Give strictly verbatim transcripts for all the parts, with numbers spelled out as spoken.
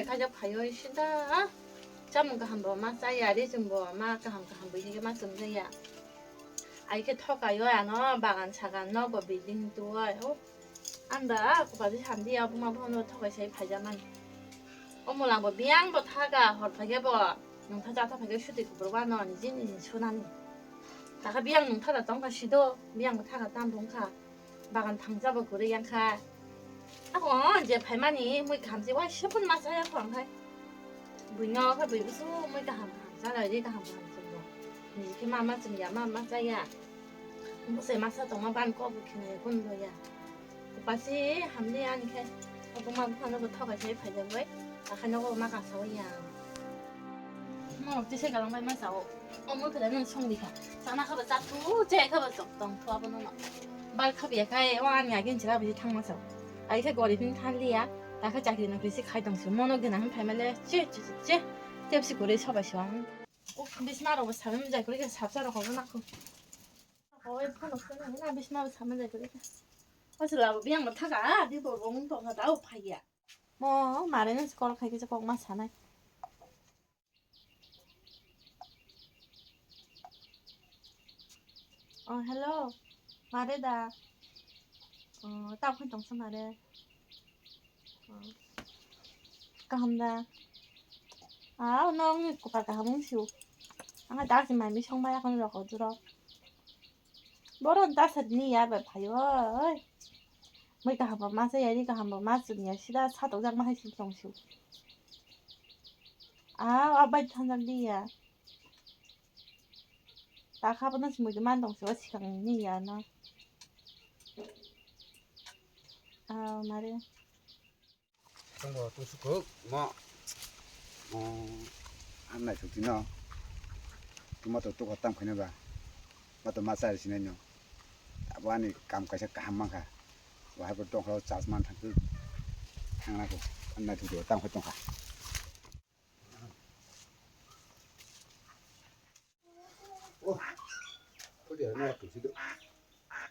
Khaijak phaio sida chamung kaham bo ma chaya, ri chum bo ma kaham kaham bo hinike ma chum jaya. Ai khe thokaio ano bagan sagan nogo building tuwai. O anda kupadi hamdi ya buma bono thokai sai phaijamani. O mulang bo biyang bo thaga hor phaikhe bo nungtha chatha phaikhe suti kubur wano niji niji sunani. Takha biyang nungtha da tongkha sido biyang bo thaga tam bungkha. Bagan thangjabo kwrwi yang kha. Ako je phaimani mui kaham se waisa phun ma chaya kho ang khai. Buino khe bui busu mui kaham kaham chalai ri kaham kaham chwngno. Niji khe ma ma chwngya ma ma chaya. Bwsai masa tongma ban kok bo khinai kun boya. Upasi hamdi ani khe. Obo ma buphano bo thokai sai phaijak bai. Akhai nogo ma kasa ya. Norok tisa galang bai ma sao. Omo khe nang songdi kha. Chana kha ba cha thu, che kha ba chok tong thu abo no. Bar kha biya khai o ani agin chira bisi thang ma sao. Ai khe gori phin than liya. Ta kha chakri nokri si khai tong si. Mono gena hin phai male che che che. Tep si gori sobai so ang. O bisma rok sabai mujai kori khe sapsa rok hobo na kho. Oi phone ko na bisma rok sabai mujai kori khe. O sila bo biyang ma thaga, di bo bong tong kha ta o phai ya. Mo mare no call khai khe kok ma sanai. Oh, hello. Mare da. Oh, tamo khe tongsa mare. Oh. Kaham da. Ah, no, ang ni kupar kaham wng sio. Ang da si mai mi song bai akon rok oduro. Boro da sa ni ya ba phayo. Oi. Mai kaham ba ma sa ya ri kaham ba ma sung ya sida sa tok jak ma hai si tong sio. Ah, abai thanjak di ya. Ta kha bono si muitu man tong si o sikang ni ya no. Ah, mare. Tungbo tu sukuk mo. Mo. Am nai thuk tino. Tuma to tukha tam khaina ba. Ma to ma chari sinai no. Abo ani kam kaisa kaham mankha. Wahai bo tongkha charge man thangkhe. Thangna ko. Am nai thuk tino tam khai tongkha. Oh, kodi na tu sido.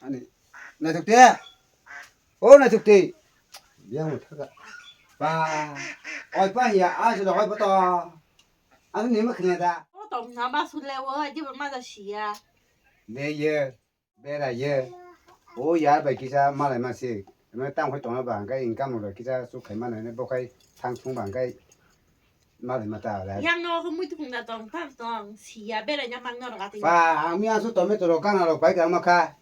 Ani, naithok te. Oh, naithok te. Yang mo thaka. Pa. Oi pa ya, a sila oi pa to. Ani ni ma khna da. O tom na ba sule wo, di ba ma da siya. Ne ye. Bera ye. O yar bai kisa malai ma se. Ema tang hoi tongna ba hangkai income rok kisa su khai mano ne bokhai thang thung ba hangkai malai ma ta ra. Yang no ko mui tukung da tong tam tong siya bera nya mang no rok ati. Ba ang mi asu tomato rok kana rok bai ka ma kha.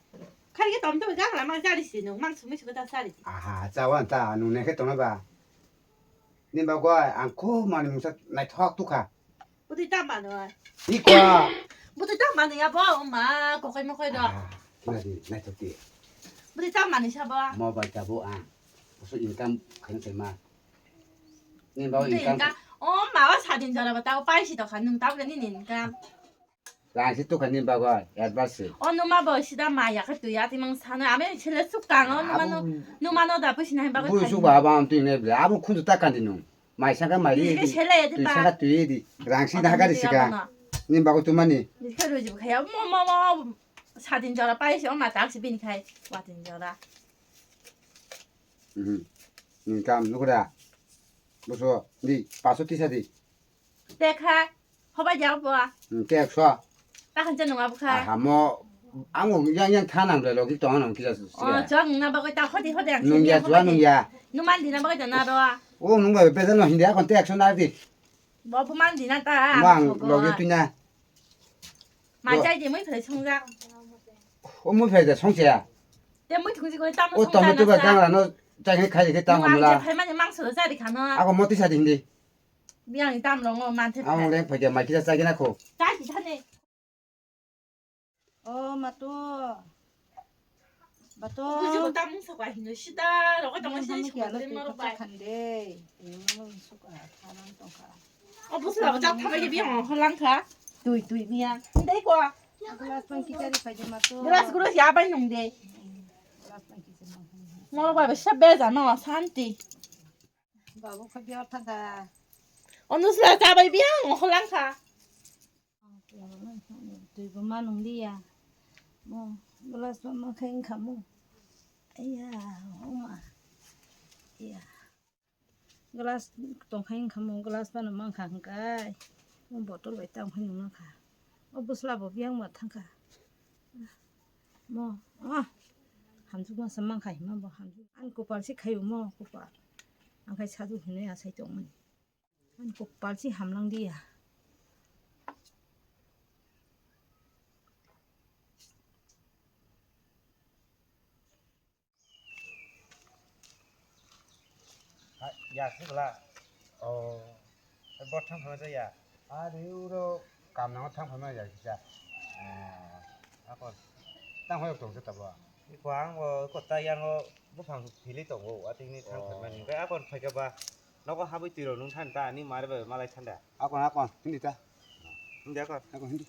Khari ke tom to ga la mang jari si no mang sumi su ta sari. Aha, chawan ta nung ne khe tongna ba. Ni ba goi ang khu mani musa nai thok tu kha. Bwtwi tam manwi. Iko. Bwtwi tam manwi abo ma kokoi mokoi do. Ah, kina di, naithok di. Bwtwi tam manwi sabo. Mobile tabo ang. Busu income khaina sai ma. Ni ba income. O ma o sadin jora ba tabo paisi to kha nung tabo ni income. Rang si tukha ni ba goi advance. O numa bo sida ma ya kha tu ya ti mang sana ame chele suk tang o numa no numa no da pusi nai ba goi. Bu suk ba ba am tu ne ble. Abo khunju ta kandi nung. Mai saka mai ri di. Twi saka twi di. Rang si na gari sika. Ni bago tu mani. Ni khe ruji khai mo mo mo. Sadin jora pai se o ma tak si bin khai. Watin jora. Mhm. Ni kam nugra. Buso di paso tisa di. Te kha. Hoba jao bo. Hmm, te ekso. Ta khan cha nunga bukha. Aha mo ang yang yang thanang le logi tong nang kisa. O chang na bagoi ta hodi hodi ang. Nung ya chua nung ya. Numan dina bagoi ta na ro. O nung ba beda no hindi akon te ekso na di. Bo buman dina ta. Mang logi tu na. Ma chai di mui phai song ja. O mui phai da song se ya. Te mui thung ji goi tam. O tong tu ba kang la no chai khai khai tam hamla. Phai mani mang so ja di khano. Ako moti sa di hindi. Biyang tam longo manthe. Ang leng phai mai kisa chagina kho. Chai di thane. O matu. Bato. Buji ko tam sa kwa hino sida rogo tong sida sida maro bai. Khande. Yung suka thanan tongka. O busu la ta thama ye biyang ho langkha. Tui tui biyang. Ndai ko. Glass pang kichari phai de matu. Glass glass ya bai nung de. Glass pang kichari. Moro bai sa be ja no santi. Babu kha biya tha da. Onu sila ta bai biya ngo lang kha. Tui bo ma nung liya. Mo glass bo ma khaing kha mo. Aya, oma. Iya. Glass tongkhai wngkha mo, glass phano mankha hwnkhe. O bottle bai tangphai nung mankha. O bwsla bo biyang ma thangkha. Mo, ah, hamjwk masa mankha hima bo hamjwk. Ani kopal se khaio mo, kopal. Angkhai sajwk hinwi asai tongmani. Ani kopal se hamlang diya. Ha, ya, sibla. Oh. Bo thang phano ja ya. Ari uro kam nango thang phano ya kisa. Oh. Ako. Tang hoyok tong jeta bo. Iko ang bo kota yang o buphang phili tongo. Ating ni thang phano ni. Ako phaika ba. Nogo habwi twi rok nung than ta ni mare ba malai thanda. Ako, ako. Hindi ta. Hindi ako. Ako hindi.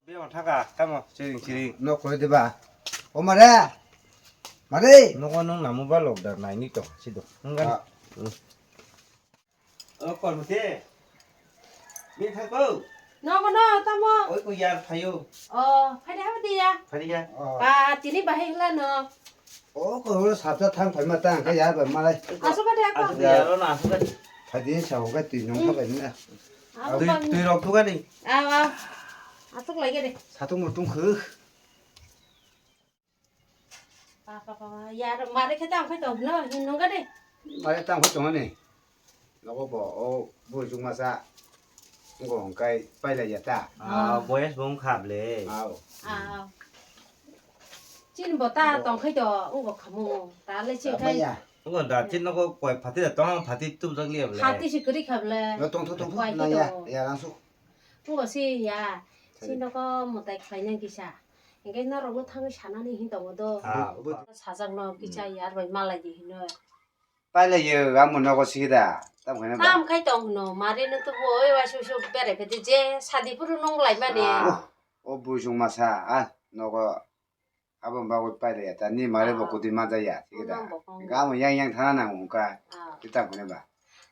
Be on thaka, tamo, chiring, chiring. Nok koi deba. O mare. Mare. Nogo nung namu ba lok dar nai ni to, sido. Nung gani. Ah. Hmm. O, kol mute. Be thang ko. Nogo no, tamo. Oi, ko yar phayo. O, phai de ha de ya. Phai de ya. O. Ba, tini bahai hla no. O, ko ro sapta thang phai ma tang ka ya ba malai. Asu ka de ko. Asu ya ro na asu ka. Phai de sa ho ka twi nong ka ba na. Aw, twi, twi rok tu ka ni. Aw, aw. Atuk lai ka de. Satung mo tung khu. Pa, pa, pa, pa. Ya, mare khe tang phai tong no, hin nong ka de. Mare tang phai tong ni. Nogo bo, o, bo jung masa. Ngo hongkai pailai ya ta. Ah, boyes bo wngkha ble. Aw. Aw. Chini bo ta tongkhai to, ngo khamu. Ta le chini khai. Ngo da chin nogo koi phati da tong phati tup jak liya ble. Phati si kri kha ble. No tong tho tong tho na ya, ya rang su. Ngo si ya. Chini nogo mutai khlai nang kisa. Engke norok no thangwi sanani hin tongo do. Ah, bo. Sajak no kisa yar bai malai di hino. Pailaiyo, amo nogo sigi da. Tam khaina ba. Tam khai tong hwno, mari no tubu oi waisa waisa berai phaidi je sadi phuru nung lai mani. Ah. O, o bujung masa, ah, nogo abo bagwi pailaiya ta, ni mari bo kudi ma jaya, sigi da. Nang bo kong. Gamo yang yang thana nang hwnkha. Ah. Ti tam khaina ba.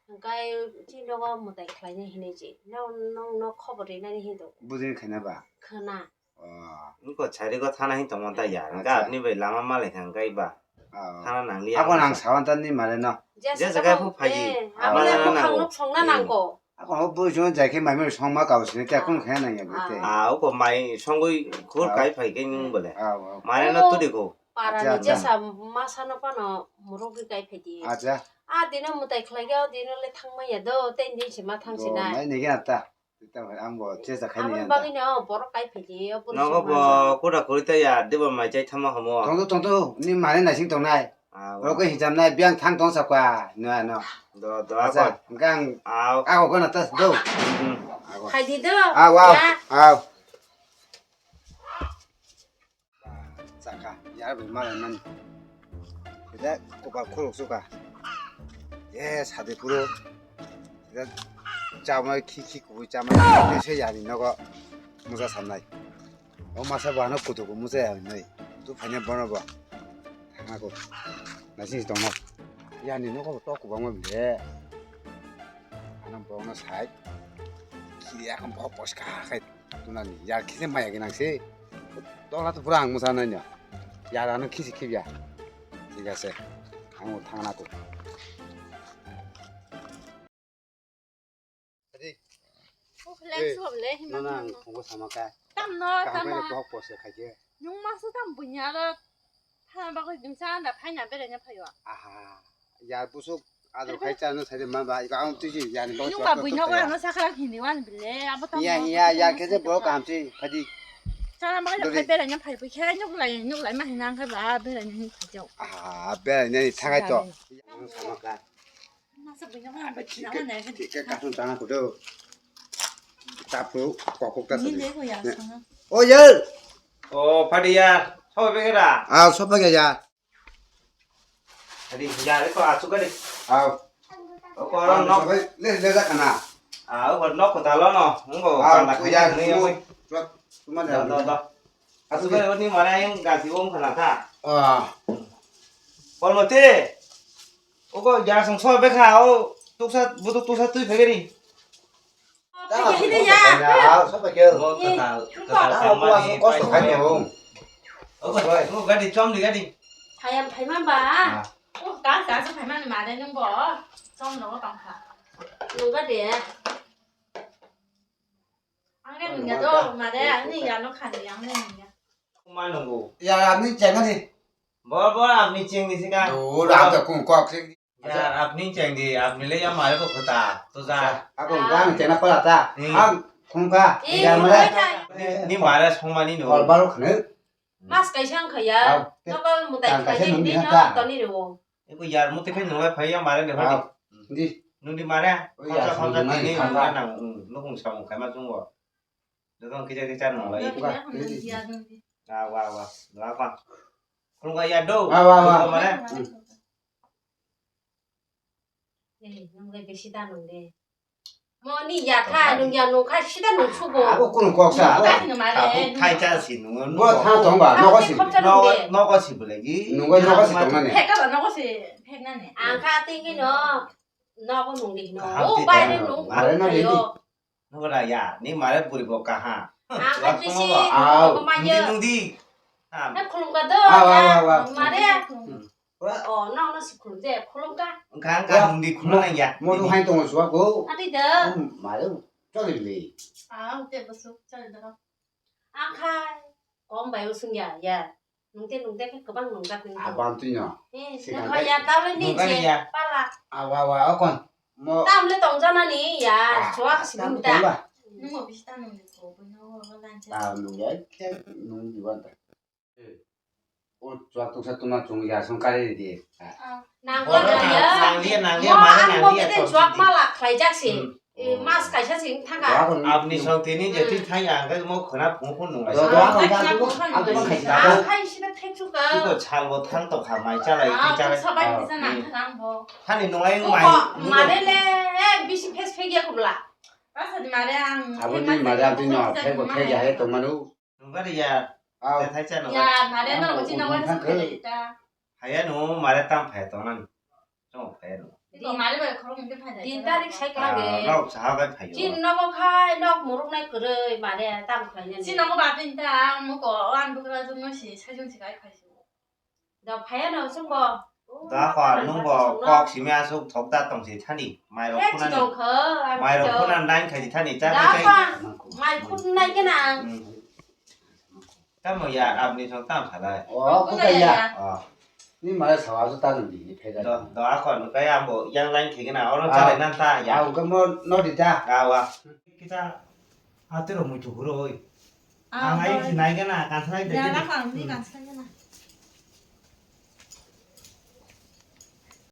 Hwnkhe chini nogo mwtai khlaina hinwi je. Nang, nang, nang khobor rinani hinwi. Bujini khaina ba. Khwna. Oh. Wngkha chari go thana hin tongma ta ya. Acha. Hwnkhe aboni bai lama malai kha hwnkhe ba. Oh. Thana nang liya. Abo nang sawan ta ni mare no. Jesa khe phu phaidi. Eh, abo le bukhang nuk songna nang ko. Ako ho bui song jai khe mai mai song ma kau sini kya kun khe nang ya bete. Ah, uko mai songwi khur kai phai khe nung bole. Ah, ah. Mare no tudi ko. Para ni jesa masa no pano muruk kai phaidi. Acha. Ah, dino mwtai khlai khe, dino le thang maya do, tei ni se ma thang sinai. Nai ni khe ta. Tamo ang bo chesa khai ni. Aboni bagwi no borok kai phili, o puri. Nogo bo kuda kuri ta ya, debo mai chai thama homo. Tongto, tongto, ni mane naising tongnai. Ah, bo. Borok ko hijam nai, biang thang tong sakwa, no, no. Do, do, acha, ako. Gang. Aw. Ako kono tas do. Hmm. Ako. Khai di do. Aw, aw, ya. Aw. Chakha, yar bai malai mani. Sida kopal khuluk sukha. Ye sadi phuru. Sida chamai khi khi kubui chamai. Tei se yani nogo musa samnai. O masa bo ano kutuku musa yani nai. Tu phanya bono bo. Thangna ko. Nasi tongno. Yani nogo to kubangma bile. Ano bono sai. Khi ya kan bo poska khai. Tunani yar khise maya ginang se. Tola to pura ang musa nanya. Yar ano khisi khibya. Thik ase. Ang thangna ko. Adi. Oh, lens hom le, hima. Nana ang thongbo sama ka. Tam no, tam no. Kaham khe bohok post khaikhe. Nung masu tam bunya ro. Thana bagwi jingsa anda phaina beraina phaio. Aha. Ya busuk ador khai chano sai ma ba, iko ang tuji yani bagwi. Nung ba buino ko ano sakra hini wan bile, abo tam. Iya, iya, ya khe je bo kam si phadi. Chana bagwi khai beraina phai, khai nuk lai nuk lai ma hina ang khai ba beraina hin phai jau. Ah, beraina ni thangai to. Yang sama ka. Masa buino ko. Thik khe kathun tana kudo. Tapu kokok ta. Ni le ko ya sana. O ya. O phadi ya. Sobe kera. Ah, sobe kera. Adi, ya, eko asuk adi. Aw. O, korang nok. Sabai, le, le, da kana. Ah, o, nok kota lo no. Ngo, ah, panda ya, kaya ni, ya, mo. Cuma, cuma da, da, da. Asuk adi, ni mana yang gasi om kana ta. Ah. Pol mati. O, ko ya song so bekha, o, tuksa, butu tuksa tui phegeri. Hidi ya. Bo kwtal, kwtal khamani kosto khaini bo. O gadi chom di gadi. Phayam phaima ba. O ka ka sa phaima ni mare nung bo. Chom no tong kha. Nung gadi. Ang re nung ya do mare ang ni ya no kha ni ang re nung ya. Kuma nungu. Ya, apni cheng ani. Bor bor apni cheng ni sika. Do, ram ta kung kok sik. Ya, apni cheng di, apni le ya mare ko kota. To ja. Ako gang cheng na pala ta. Ang kung ka. Ya mare. Ni mare songmani no. Kol baro khne. Mas kaisa ang khaya. Nokol mutai khaya ni no toni ro. Eko yar mutai khai nunglai phai ya mare ne phai. Di. Nung di mare. Khonsa khonsa tini nung nang nung samung khai ma chungo. Joto kisa kisa nung lai. Wa wa wa. Wa wa. Khulumkha ya do. Wa wa wa. Khulumkha mare. Eh, nung le bisi da nung le. Mo ni ya kha, nung ya nung kha, sida nung sugo. Abo kunu kok sa. Nung kha ni mare. Thai cha si nung. Bo tha tong ba, nogo si. Nogo si bulagi. Nung nogo si tong nani. Phek ka ba nogo si, phek nani. Ang kha tingki no. Nogo nung di no. O bai nung. Mare no di. Nukra ya, ni mare buri bo kaha. Ang kha bisi. Nung di, nung di. Na khulumkha do. Mare. O no no si khulum de, khulum ka. Wngkha wngkha nung di khulum nang ya. Mo tu hai tongo suwa ko. Ati da. Mare choli le. Ah, te basu choli da. Ang kha kom bai usung ya ya. Nungte nungte khe kwbang nungjak nung. Abang twi no. Eh, nung kha ya tawle ni je pala. Awa awa okon. Mo tamle tongjanani ya, suwa si nung ta. Nung mo bisi ta nung ko, bo no ko lan cha. Ta nung ya, nung di wan ta. O chuak tuksa tuma chung ya song kari di. Nang ko ya. Nang liya nang liya mare nang liya to. Chuak mala khlai jak si. Mas kaisa sing thanga. Abni song tini je twi thang ya ang mo khona phung phung nung lai. Ang khai sida thek chuka. Ko chal bo thang to kha mai chalai ki chalai. Sabai bisa nang thang bo. Hani nung ai mai. Mare le bisi phes phek ya kubla. Pasadi mare ang. Aboni mare ang tini thek bo thek ya he tong manu. Nungkha ya. Aw. Tethai cha nungkha. Ya, mare no chini no wani sa phai ta. Haya no mare tam phai tong nang. Chong phai no. Iko mare bai khorok mungkin phai ta. Tin tarik sai kha ge. Rok saha bai phai yo. Chin no bo khai nok muruk nai kwrwi mare tam khlai nani. Chin no bo ba tin ta ang muko wan bukra jung no si sai jung si kai phai si. Da phaya no sung bo. Da kha nung bo kok simi asuk thok da tong si thani. Mai rok khuna ni. Mai rok khuna nine khai di thani cha kai kai. Mai khun nai kena. Tamo ya abni song tam salai. O ko kai ya. Ni mara sawa ju ta nung di ni phai da. Da kha nung kai ambo yang line khai kena oro chalai nan ta ya. Au ka mo no di ta. Awa. Kita atero muitu huro oi. Ang ai ki nai kena kan sai de. Ya la kha ni kan sai.